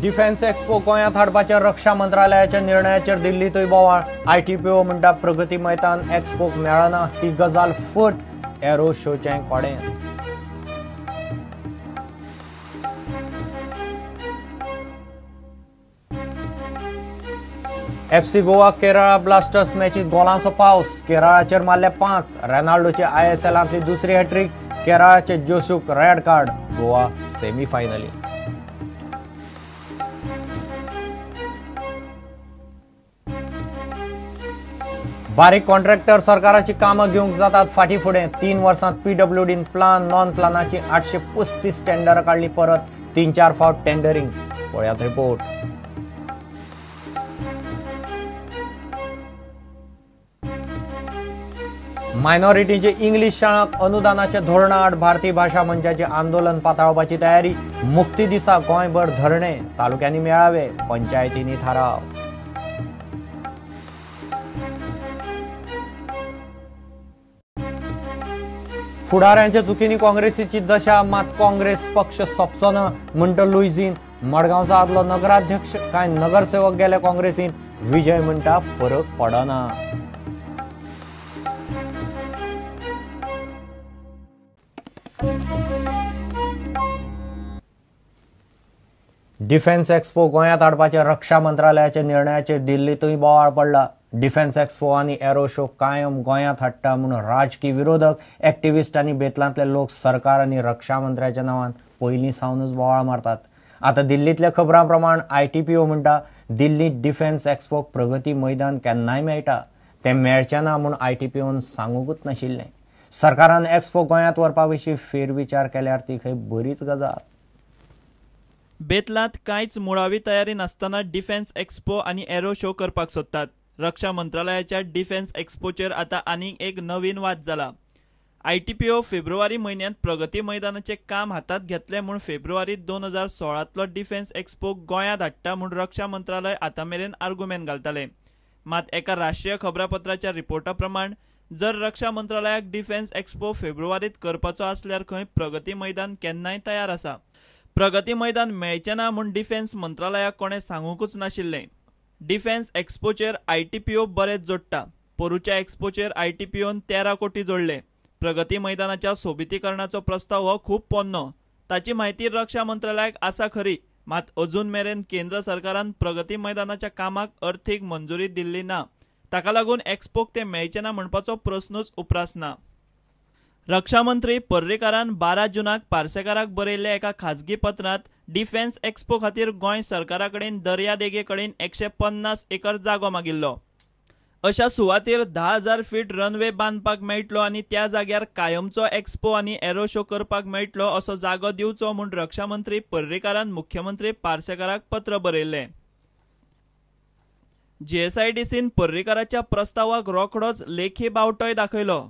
Defence expo गोंयांत हाडपाच्या रक्षा मंत्रालयाच्या निर्णयाचेर दिल्लींतूय बोवाळ. आयटीपीओ म्हणटा प्रगती मैदान एक्स्पोक मेळना ही गजाल फट, एरो शोचें कोडेंच. एफसी गोवा केरळा ब्लास्टर्स मॅचीत गोलांचो पावस. केरळाचेर मारले 5. रेनाल्डोचे आयएसएलांतली दुसरी हॅट्रीक. केरळाचे जोशूक रेड कार्ड. गोवा सेमीफायनलींत. बारीक कॉन्ट्रॅक्टर सरकाराची कामां घेवंक जातात फाटीं फुडें. 3 वर्सांत पीडब्ल्यूडीन प्लान नॉन प्लानाची 835 टेंडरां काडली परत. 3-4 फावट टेंडरींग. पळयात रिपोर्ट. मायनॉरिटीचे इंग्लीश शाळांक अनुदानाच्या धोरणाआड भारतीय भाशा मंचाचे आंदोलन पाताळपाची तयारी. मुक्ती दिसा गोंयभर धरणे, तालुक्यांनी मेळावे, पंचायतींनी थाराव. फुडाऱ्यांच्या चुकींनी काँग्रेसीची दशा, मात काँग्रेस पक्ष सोंपचो ना म्हणटा लुईझीन. मडगांवचो आदलो नगराध्यक्ष कांय नगरसेवक गेले काँग्रेसींत. विजय म्हणटा फरक पडना. डिफेन्स एक्स्पो गोंयांत हाडपाच्या रक्षा मंत्रालयाच्या निर्णयाचेर दिल्लींतूय बोवाळ पडला. डिफेन्स एक्स्पो आनी एरो शो कायम गोंयांत हाडटा म्हूण राजकी विरोधक, एक्टिविस्ट आनी बेतलांतले लोक सरकार आनी रक्षा मंत्र्याच्या नांवान पयलीं सावनूच बोवाळ मारतात. आतां दिल्लींतल्या खबरां प्रमाण आयटीपीओ म्हणटा दिल्लींत डिफेन्स एक्स्पोक प्रगती मैदान केन्नाय मेळटा, तें मेळचें ना म्हूण आयटीपीओन सांगूंकच नाशिल्लें. सरकारान एक्स्पो गोंयांत व्हरपा विशीं फेरविचार केल्यार ती खंय बरीच गजाल. बेतलांत कांयच मुळावी तयारी नासतना डिफेन्स एक्स्पो आनी एरो शो करपाक सोदतात. रक्षा मंत्रालयाच्या डिफेन्स एक्स्पोचेर आतां आनीक एक नवीन वाद जाला. आयटीपीओ फेब्रुवारी म्हयन्यांत प्रगती मैदानाचें काम हातांत घेतलें म्हूण फेब्रुवारी 2016तलो डिफेन्स एक्स्पो गोंयांत हाडटा म्हूण रक्षा मंत्रालय आतां मेरेन आर्गुमेंत घालतालें. मात एका राष्ट्रीय खबरापत्राच्या रिपोर्टा प्रमाण जर रक्षा मंत्रालयाक डिफेन्स एक्स्पो फेब्रुवारींत करपाचो आसल्यार खंय प्रगती मैदान केन्नाय तयार आसा. प्रगती मैदान मेळचें ना म्हूण डिफेन्स मंत्रालयाक कोणें सांगूंकच नाशिल्लें. डिफेन्स एक्स्पोचेर आयटीपीओ बरेंच जोडटा. पोरूच्या एक्स्पोचेर आयटीपीओन 13 कोटी जोडले. प्रगती मैदानाच्या सोबितीकरणाचो प्रस्ताव हो खूब पोन्नो. ताची म्हायती रक्षा मंत्रालयाक आसा खरी, मात अजून मेरेन केंद्र सरकारान प्रगती मैदानाच्या कामाक अर्थीक मंजुरी दिल्ली ना. ताका लागून एक्स्पोक ते मेळचे ना म्हणपाचो प्रस्नूच उप्रासना. रक्षा मंत्री पर्रीकारान 12 जूनाक पार्सेकाराक बरयल्ल्या एका खाजगी पत्रांत डिफेन्स एक्स्पो खातीर गोंय सरकारा कडेन दर्यादेगे कडेन 150 एकर जागो मागिल्लो. अशा सुवातेर 10,000 फीट रनवे बांदपाक मेळटलो आनी त्या जाग्यार कायमचो एक्स्पो आनी एरो शो करपाक मेळटलो असो जागो दिवचो म्हूण रक्षा मंत्री पर्रीकारान मुख्यमंत्री पार्सेकाराक पत्र बरयल्लें. जीएसआयडीसीन पर्रीकाराच्या प्रस्तावाक रोखडोच लेखी बावटोय दाखयलो.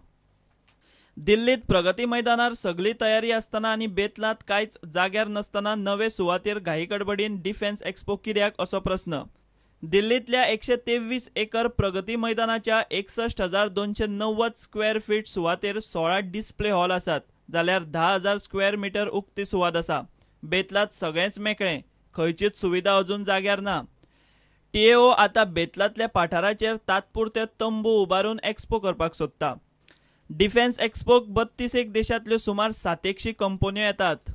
दिल्लीत प्रगती मैदानार सगळी तयारी आसतना आनी बेतलांत कांयच जाग्यार नासतना नवे सुवातेर घाई गडबडीन डिफेन्स एक्स्पो कित्याक असो प्रस्न. दिल्लींतल्या 123 एकर प्रगती मैदानाच्या 61,290 स्क्वेअर फीट सुवातेर 16 डिस्प्ले हॉल आसात, जाल्यार 10,000 स्क्वेअर मिटर उक्ती सुवात आसा. बेतलांत सगळेंच मेकळें, खंयचीच सुविधा अजून जाग्यार ना. टीएओ आतां बेतलांतल्या पठाराचेर तात्पुरते तंबू उबारून एक्स्पो करपाक सोदता. डिफेन्स एक्स्पोक 32 देशांतल्यो सुमार 700 कंपन्यो येतात.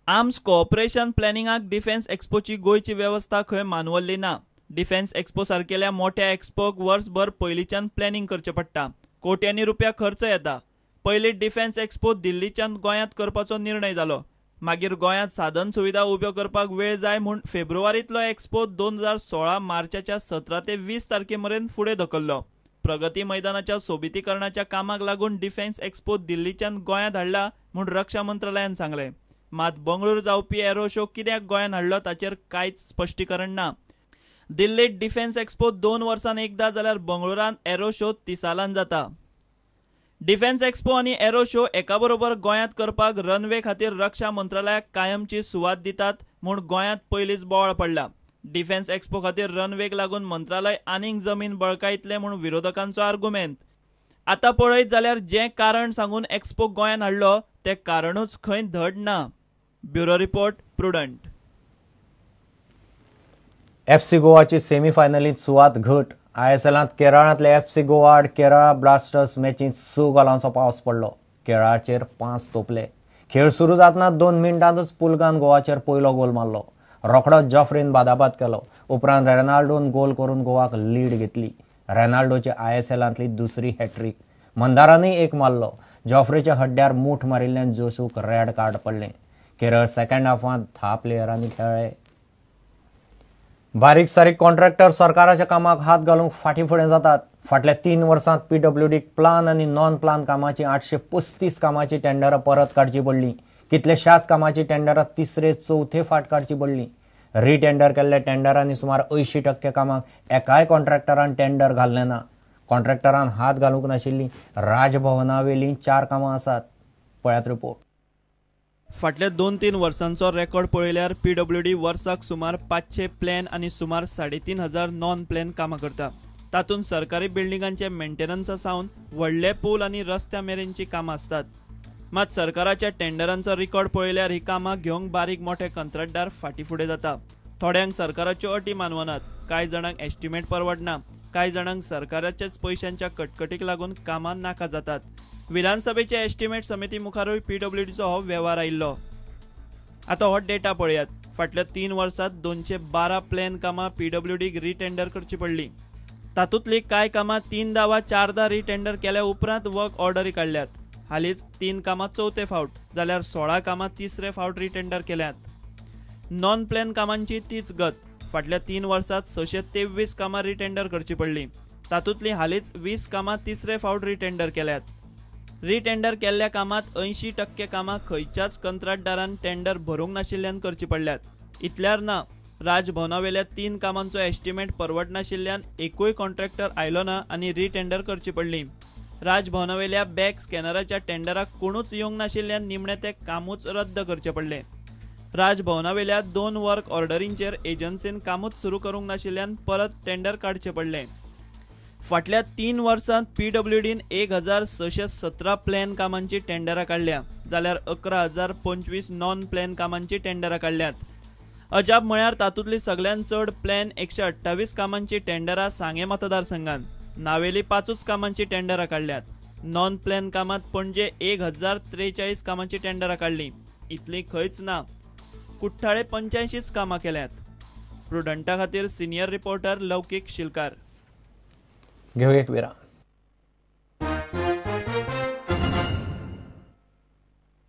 आर्म्स कोऑपरेशन प्लॅनिंगाक डिफेन्स एक्स्पोची गोंयची वेवस्था खंय मानवल्ली ना. डिफेन्स एक्स्पो सारकेल्या मोठ्या एक्स्पोक वर्सभर पयलींच्यान प्लॅनिंग करचें पडटा. कोट्यांनी रुपया खर्च येता. पयलीं डिफेन्स एक्स्पो दिल्लीच्यान गोंयांत करपाचो निर्णय जालो. मागीर गोंयांत साधन सुविधा उब्यो करपाक वेळ जाय म्हूण फेब्रुवारींतलो एक्स्पो 2016 मार्चाच्या 17 ते 20 तारखे मेरेन फुडें धकल्लो. प्रगती मैदानाच्या सोबितीकरणाच्या कामाक लागून डिफेन्स एक्स्पो दिल्लीच्यान गोंयांत हाडला म्हूण रक्षा मंत्रालयान सांगलें. मात बंगळूर जावपी एरो शो कित्याक गोंयांत हाडलो ताचेर कांयच स्पश्टीकरण ना. दिल्लीत डिफेन्स एक्स्पो 2 वर्सां एकदा जाल्यार बंगळुरांत एरो शो 30 सालान जाता. डिफेन्स एक्स्पो आनी एरो शो एकाबरोबर गोंयांत करपाक रनवे खातीर रक्षा मंत्रालयाक कायमची सुवात दितात म्हूण गोंयांत पयलींच बोवाळ पडला. डिफेन्स एक्स्पो खातीर रनवेक लागून मंत्रालय आनीक जमीन बळकायतलें म्हूण विरोधकांचो आर्गुमेंत. आतां पळयत जाल्यार जें कारण सांगून एक्स्पो गोंयांत हाडलो तें कारणूच खंय धड ना. Bureau report, Prudent. एफसी गोवाची सेमीफायनलीत सुवात घट. आयएसएलांत केरळांतले एफसी गोवा आड केरळा ब्लास्टर्स मॅचींत 6 गोलांचो पावस पडलो. केरळाचेर 5 तोपले. खेळ सुरू जातना 2 मिनटांतच पुलगान गोवाचेर पयलो गोल मारलो. रोखडोच जॉफ्रीन बादाबाद केलो. उपरांत रेनाल्डोन गोल करून गोवाक लीड घेतली. रेनाल्डोची आयएसएलांतली दुसरी हॅट्रीक. मंदारानूय एक मारलो. जॉफ्रीच्या हड्ड्यार मूठ मारिल्ल्यान जोसूक रेड कार्ड पडलें. केरळ सेकंड हाफांत 10 प्लेयरांनी खेळ्ळे. बारीक सारीक कॉन्ट्रॅक्टर सरकाराच्या कामाक हात घालूंक फाटीं फुडें जातात. फाटल्या 3 वर्सांत पीडब्ल्यूडीक प्लान आनी नॉन प्लान कामाची 835 कामाची टेंडरां परत काडची पडलीं. कितल्याशाच कामाची टेंडरां तिसरे चवथे फाट काडची पडलीं. रिटेंडर केल्ल्या टेंडरांनी सुमार 80% कामाक एकाय कॉन्ट्रॅक्टरान टेंडर घाल्लें ना. कॉन्ट्रॅक्टरान हात घालूंक नाशिल्लीं राजभवनावेलीं 4 कामां आसात. पळयात रिपोर्ट. फाटल्या 2-3 वर्सांचो रेकॉर्ड पळयल्यार पीडब्ल्यूडी वर्साक सुमार 500 प्लॅन आनी सुमार 3500 नॉन प्लॅन कामां करता. तातूंत सरकारी बिल्डिंगांचे मेंटेनन्सा सावन व्हडले पूल आनी रस्त्या मेरेनची कामां आसतात. मात सरकाराच्या टेंडरांचो रिकॉर्ड पळयल्यार ही कामां घेवंक बारीक मोठे कंत्राटदार फाटीं फुडें जाता. थोड्यांक सरकाराच्यो अटी मानवनात, कांय जाणांक एस्टिमेट परवडना, कांय जाणांक सरकाराच्याच पयशांच्या कटकटीक लागून कामां नाका जातात. विधानसभेचे एस्टिमेट समिती मुखारूय पीडब्ल्यूडीचो हो वेव्हार आयिल्लो. आतां हो डेटा पळयात. फाटल्या 3 वर्सांत 212 प्लॅन कामां पीडब्ल्यूडीक रिटेंडर करची पडली. तातूंतलीं कांय कामां 3दा वा 4दा रिटेंडर केल्या उपरांत वर्क ऑर्डरी काडल्यात. हालींच 3 कामां चवथे फावट जाल्यार 16 कामां तिसरे फावट रिटेंडर केल्यात. नॉन प्लॅन कामांची तीच गत. फाटल्या 3 वर्सांत 623 कामां रिटेंडर करची पडली. तातूंतलीं हालींच 20 कामां तिसरे फावट रिटेंडर केल्यात. रिटेंडर केल्ल्या कामांत 80% कामां खंयच्याच कंत्राटदारान टेंडर भरूंक नाशिल्ल्यान करची पडल्यात. इतल्यार ना, राजभवनावेल्या 3 कामांचो एस्टिमेट परवडनाशिल्ल्यान एकूय कॉन्ट्रॅक्टर आयलो ना आनी रिटेंडर करची पडली. राजभवनावेल्या बॅग स्कॅनराच्या टेंडराक कोणूच येवंक नाशिल्ल्यान निमणें तें कामूच रद्द करचें पडलें. राजभवनावेल्या 2 वर्क ऑर्डरींचेर एजन्सीन कामूच सुरू करूंक नाशिल्ल्यान परत टेंडर काडचें पडलें. फाटल्या 3 वर्सांत पीडब्ल्यूडीन 1617 प्लॅन कामांची टेंडरां काडल्या जाल्यार 11,025 नॉन प्लॅन कामांची टेंडरां काडल्यात. अजाप म्हळ्यार तातूंतली सगळ्यांत चड प्लॅन 128 कामांची टेंडरां सांगें मतदारसंघान, नावेली 5 कामांची टेंडरां काडल्यात. नॉन प्लॅन कामांत पणजे 1043 कामांची टेंडरां काडली, इतली खंयच ना. कुठ्ठाळे 85 कामां केल्यात. प्रुडंटा खातीर सिनियर रिपोर्टर लौकीक शिलकार. घेऊ एक विराम.